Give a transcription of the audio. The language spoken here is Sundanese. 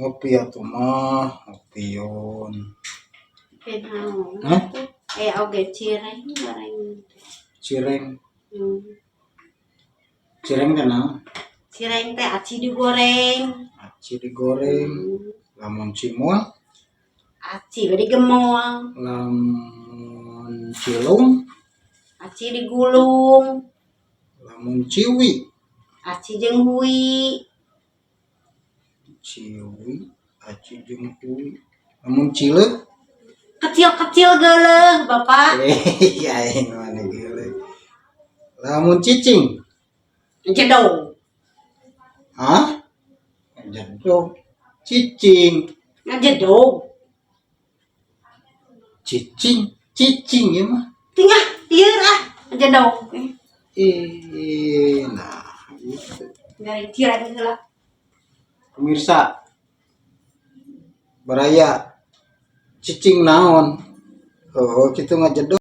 Ngopi atuh mah, ngopion. Eh, naon? Hah? Eh, oge cireng goreng. Cireng. Hmm. Cireng teh naon? Cireng teh aci digoreng. Aci digoreng. Lamun cimol? Aci we digemol. Lamun cilung? Aci digulung. Lamun ciwi? Aci jeung hui. Ciwi, aci jeung hui. Lamun cileuk? Kecil-kecil geuleuh, Bapak. Eh, aing mana geuleuh. Lamun cicing? Jedog. Hah? Jedog. Cicing. Ngajedog. Cicing, cicing ya mah. Tingah, lieur ah, ngajedog. Eh, nah gitu. Dari cireng heula. Pemirsa, baraya, cicing naon? Oh, gitu ngajedog.